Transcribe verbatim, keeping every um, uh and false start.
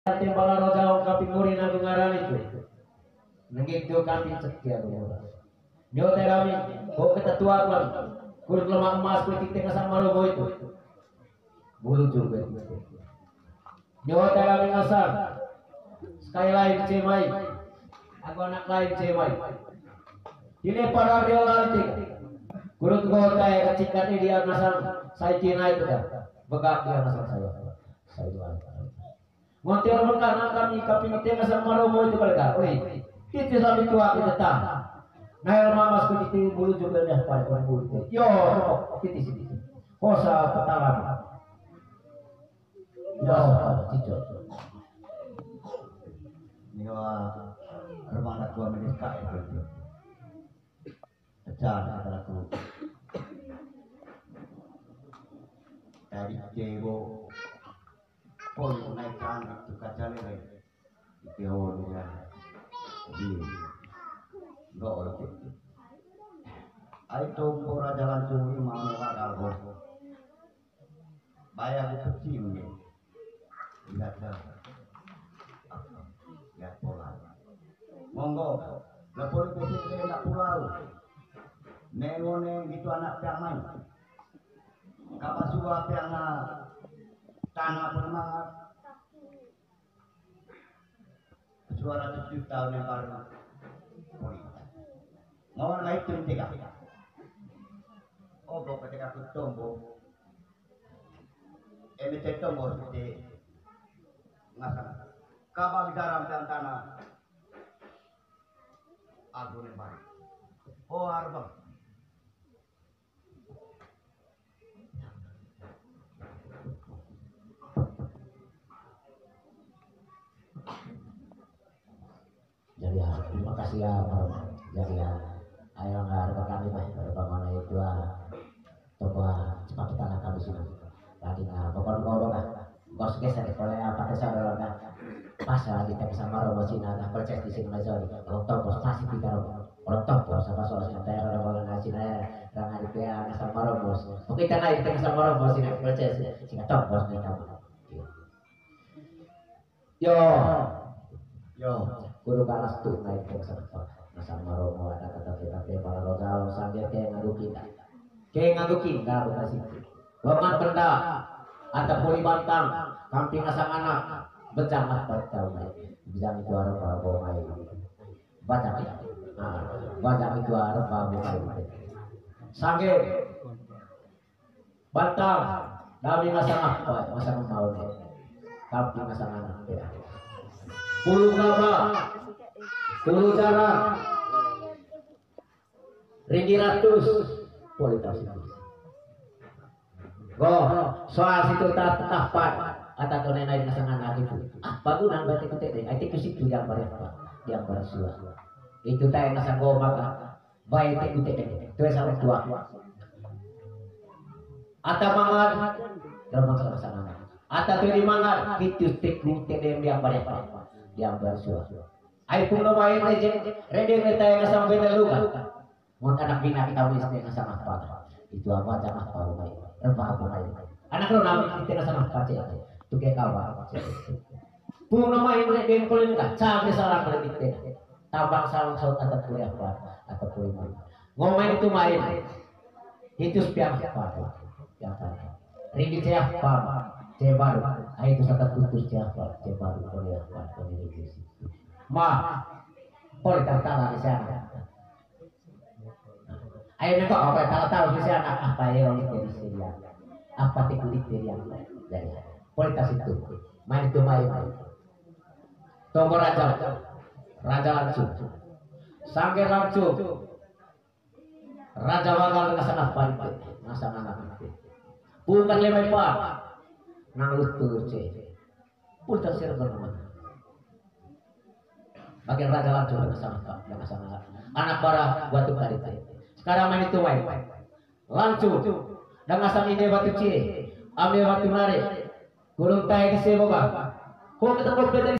Tembala roja ong kaping muri nanggung ngaran itu. Nengit tu kaping setia tu. Nyo terami, ko kita tua tuan. Kulit lemak emas, kulit tengah sama robo itu. Bulu juga itu. Nyo terami ngasar. Sekali lain cemai. Aku anak lain cemai. Ini para dia lantik. Kurut kota ya kecikan ini dia ngasar. Saya cina itu dah. Begak dia ngasar saya. Saya jual. Ngontir mengkana kami, kami ngeteng sama romo itu mereka. Oi, titi sabi tua kita tah. Nah, mamas ku titi bulu juga dah pada orang bulu itu. Yo, titi sini. Kosa petalam. Yo, titi. Ini wah, rumah anak gua menikah itu. Pecah, kata aku. Tadi cebo. Pon naik anak tu kaca lele. Ite hon ya. Di. Nggak oke. Ai tompo raja lancung ni mau ada algo. Bayar di peti ni. Tidak ada. Ya pola. Monggo. Lapor ke sini nak pulau. Nengone gitu anak piang main. Kapasua piang na tanah pun mangat. Suara tujuh tahun yang baru. Mau lah itu tiga. Oh, kok ketika aku tombo. Eme te tombo sute ngasang. Kabang garam dan tanah. Aku ni baru. Oh, arbang. Jadi ya, terima kasih ya, Bang. Jadi ya, ayo nggak ada kami bah, ada mana itu ah, coba cepat kita nangkap di sini. Lagi nggak, pokoknya kau udah, bos geser, kalau yang pakai saudara kan, pas lagi kita sama robo sini, ada perces di sini aja, kalau tahu bos pasti kita robo, kalau tahu bos apa soal sini, tayar ada bola nasi, nayar, orang ada pia, sama robo, oke kita naik kita sama robo sini, perces, sini tahu bos nih kamu. Yo. Yo. Kudu kalas tu naik ke sana. Nasa maromo ada kata kita te para rogal sambil ke ngadu kita. Ke ngadu kita bukan situ. Bangat benda. Ada puli bantang. Kamping asang anak. Bencang lah bertahu naik. Bencang itu harus bawa bawa main. Baca ya. Nah, baca itu harus bawa bawa main. Sange. Batam, dami masang apa? Masang mau nih. Tapi masang anak ya. Puluh kaba, puluh cara, ringgit ratus, kualitas itu. Go, soal situ tak tetap kata tuh nenek masang anak itu. Apa guna berarti kita deh? Itu situ yang berapa? Yang bersuara. Itu teh nasa go maka. Bae teku tedem, tue sama tua. Ata mangan, ramang sama sama. Ata tue di mangan, hitus teku tedem yang banyak apa? Yang bersuah. Ai pun lo main aja, rede meta yang sampai lalu kan. Mun anak bina kita wis tengah sama apa? Itu apa aja apa lo main? Rempah apa main? Anak lo nami kita sama apa cek? Tuke kawa. Pung nama yang boleh bengkol ini kah? Cabe salah boleh kita. Tabang salah saut atau boleh apa? Atau boleh mana? Ngomong itu main. Itu piang apa? Piang apa? Ringgit saya apa? Saya baru. Ah, itu satu putus saya apa? Saya baru boleh apa? Boleh ringgit. Ma, boleh tak tahu di sana. Ayo nengok apa tahu-tahu di sana apa ya orang itu di sini ya. Apa ti kulit dia. Jadi kualitas itu. Main itu main. Tunggu raja. Raja langsung. Sangge langsung. Raja bakal nggak salah paling nggak salah nanti. Bukan lima pak. Nang lutu cek. Pun tak sih rekan teman. Bagian raja langsung dengan sama dengan sama anak para batu tadi tadi. Sekarang main itu main. Langsung dengan sama ini batu cie, ambil batu nari. Gulung tai di sini boga. Kok kita kok beda